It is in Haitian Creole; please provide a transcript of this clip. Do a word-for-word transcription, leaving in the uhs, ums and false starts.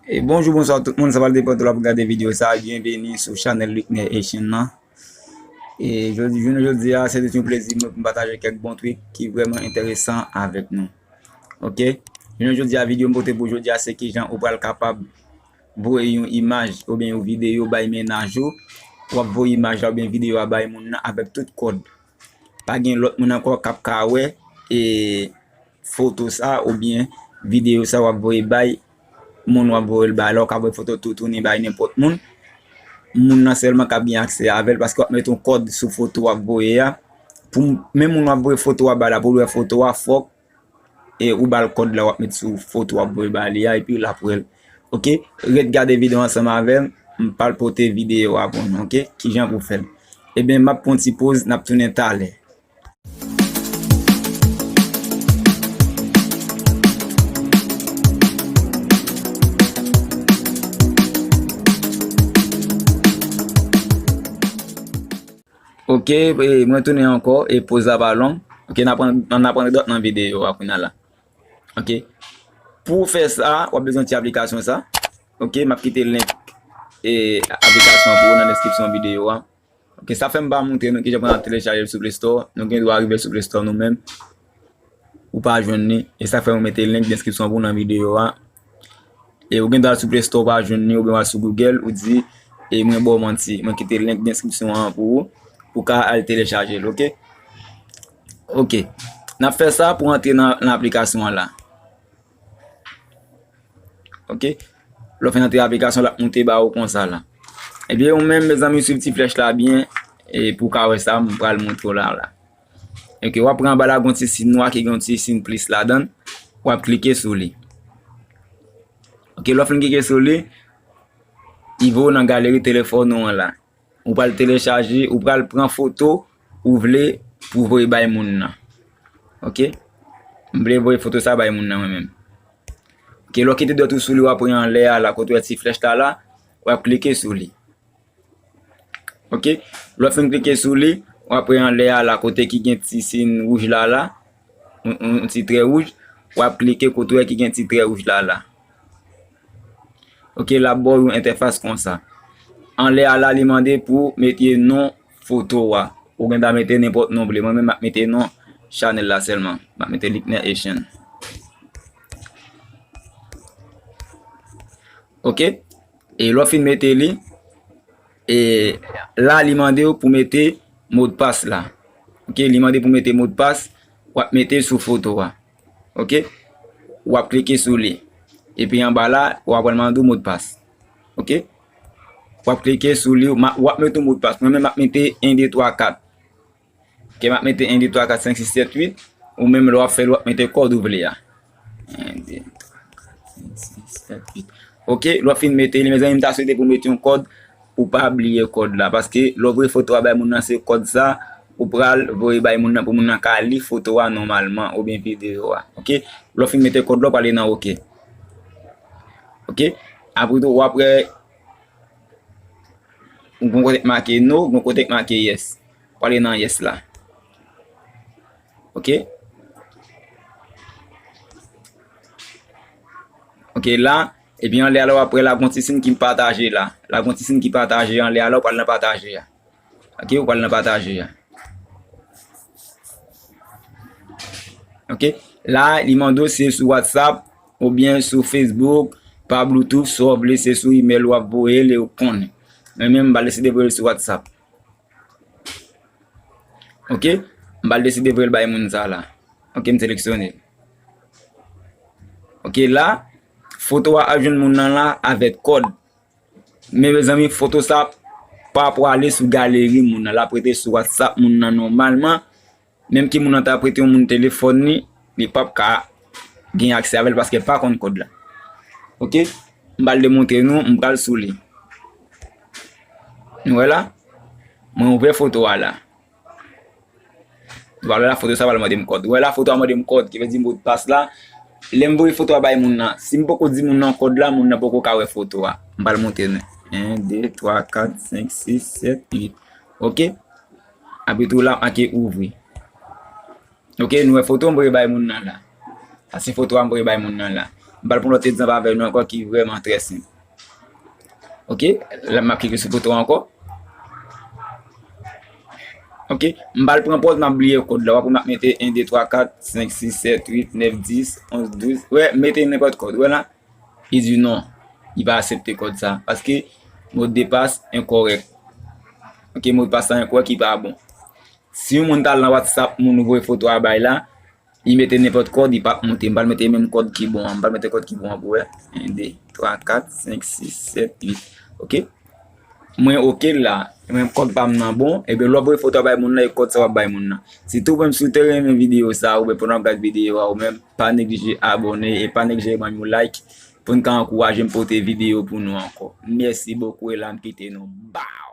E bonjou, bonswa tout moun, sa pral depann de lè w ap gade videyo sa a. Byenveni sou chanèl Luckner Haitian nan. E jodi, jounen jodi a, se te yon plezi mwen pou m pataje kèk bon trik ki vrèman enteresan avèk nou. Oke? Jounen jodi a, videyo m pote pou jodi a, se kijan ou pral kapab voye yon imaj oubyen yon videyo bay mennaj ou. W ap voye imaj la oubyen videyo a bay moun nan avèk tout kòd. Pa gen lòt moun ankò k ap ka wè e foto sa oubyen videyo sa w ap voye bay moun w ap voye l bay la. Ou ka voye foto toutouni bay nenpòt moun. Moun nan sèlman k ap gen aksè avè l, paske w ap mete yon kòd sou foto w ap voye a. Pou m- menm moun w ap voye foto a bay la, pou l wè foto a, fòk e ou ba l kòd la w ap met sou foto w ap voye ba li a, epi l ap wè l. Oke? Ret gade videyo ansanm avè m, m pral pote videyo a pou nou, oke? Kijan pou fè l. Ebyen, m ap pran yon ti poz, n ap tounen talè. Oke, e, mwen tounen ankò, e poz la pa long. Oke, n ap pran, n ap pran dòt nan videyo a kounye a la. Oke. Pou w fè sa, w ap bezwen ti aplikasyon sa. Oke, m ap kite link, e, aplikasyon an pou ou nan deskripsyon videyo a. Oke, sa fè m pa montre nou kijan pou n al telechaje l sou Play Store. Nou gen dwa rive l sou Play Store nou menm. Ou pa jwenn li. E sa fè mwen mete link deskripsyon pou w nan videyo a. E ou gen dwa al sou Play Store, ou pa jwenn li, oubyen w al sou Google, ou di, e mwen ba w manti. Mwen kite link deskripsyon an pou ou, pou w ka al telechaje l, oke? Oke. N ap fè sa pou antre nan, nan aplikasyon an la. Oke? Lè w fin antre aplikasyon, l ap moute ba ou konsa la. Ebyen, ou menm, mezanmi, swiv ti flèch la byen, e pou w ka wè sa m pral montre w la, la. Oke, w ap pran anba la, gen yon ti siy nwa ki gen yon ti siy plis ladan l. W ap klike sou li. Oke, lè w fin klike sou li, li voye w nan galeri telefòn ou an la. Ou pral telechaje, ou pral pran foto ou vle pou voye bay moun nan. Oke? M vle voye foto sa bay moun nan mwen menm. Oke, lè w kite dwèt ou sou li, w ap wè anlè a la, kote w wè ti flèch la la, w ap klike sou li. Oke? Lè w fin klike sou li, w ap wè anlè a la, kote ki gen ti siy wouj la la, yon, yon, yon ti trè wouj, w ap klike kote w wè ki gen ti trè wouj la la. Oke, l ap ba w yon entèfas konsa. Anlè a la, li mande pou mete non foto a. Ou gen dwa mete nenpòt non w vle. Mwen menm, m ap mete non chanèl la sèlman. M ap mete Luckner Haitian. Oke? E lè w fin mete li, e la, li mande w pou mete modpas la. Oke, li mande pou mete modpas, w ap mete sou foto a. Oke? W ap klike sou li. Epi anba la, w ap wè l mande w modpas. Oke? W ap klike sou li, w ap mete yon modpas. Mwen menm, m ap mete en, de, twa, kat. Ke m ap mete en, de, twa, kat, senk, sis, sèt, uit. Ou menm, lè w ap fè l, w ap mete kòd ou vle a. En, de, twa, kat, senk, sis, sèt, uit. Oke, lè w fin mete li, mezanmi, m ta swete pou w mete yon kòd pou w pa bliye kòd la. Paske lè w voye foto a bay moun nan, se kòd sa ou pral voye bay moun nan pou moun nan ka li foto a nòmalman oubyen videyo a. Oke, lè w fin mete kòd la, w prale nan oke. Oke, apre tou, w ap wè yon kote k make no, yon kote k make yes. W prale nan yes la. Oke. Oke, la, epi anlè a la, w ap wè la, gon ti siy ki pataje la. La, gon ti siy ki pataje anlè a la, w pral nan pataje a. Oke, w pral nan pataje a. Oke, la, li mande w si se sou WhatsApp oubyen sou Facebook, pa Bluetooth, sa w vle, se sou email w ap voye l e ou konnen. Mwen menm, m pral deside voye l sou WhatsApp. Oke? M pral deside voye l bay moun sa la. Oke, m seleksyone l. Oke, la, foto a ap jwenn moun nan la avèk kòd. Men, mezanmi, foto sa pa prale sou galeri moun nan. L ap rete sou WhatsApp moun nan nòmalman. Menm ke moun nan ta prete yon moun telefòn li, li p ap ka gen aksè avè l paske l pa konn kòd la. Oke? M pral demontre nou, m pral sou li. Nou wè la? Mwen ouvè foto a la. Ou pral wè la, foto sa pral mande m kòd. Ou wè la, foto a mande m kòd, ki vle di modpas la. Lè m voye foto a bay moun nan, si m poko di moun nan kòd la, moun nan poko ka wè foto a. M pral montre nou. En, de, twa, kat, senk, sis, sèt, uit. Oke? Apre tou la, make ouvri. Oke, nou wè foto m voye bay moun nan la. Sa se foto a m voye bay moun nan la. M pral pran lòt egzanp avèk nou ankò ki vrèman trè senp. Ok, la m ap klike sou foto ankò. Ok, m pral pran pòz, m ap bliye kòd la. W ap wè m ap mete en, de, twa, kat, senk, sis, sèt, uit, nèf, dis, onz, douz. Wè, mete nenpòt kòd. Wè la, li di non, li pa aksepte kòd sa. Paske modpas enkòrèk. Ok, modpas la enkòrèk, li pa bon. Si yon moun t al nan WhatsApp, moun ou voye foto a bay la, li mete nenpòt kòd, li p ap moute. M pral mete menm kòd ki bon an. M pral mete kòd ki bon an pou wè. En, de, twa, kat, senk, sis, sèt, uit. Ok? Mwen ok la. Mwen kòd pa m nan bon. Ebyen, lè w ap voye foto a bay moun nan, e kòd sa w ap bay moun nan. Sitou menm si w te renmen videyo sa, oubyen pandan w ap gad videyo a, ou menm, pa neglije abòne e pa neglije ban m yon like pou n ka ankouraje m pote videyo pou nou ankò. Mèsi bokou e la m kite nou. Baw!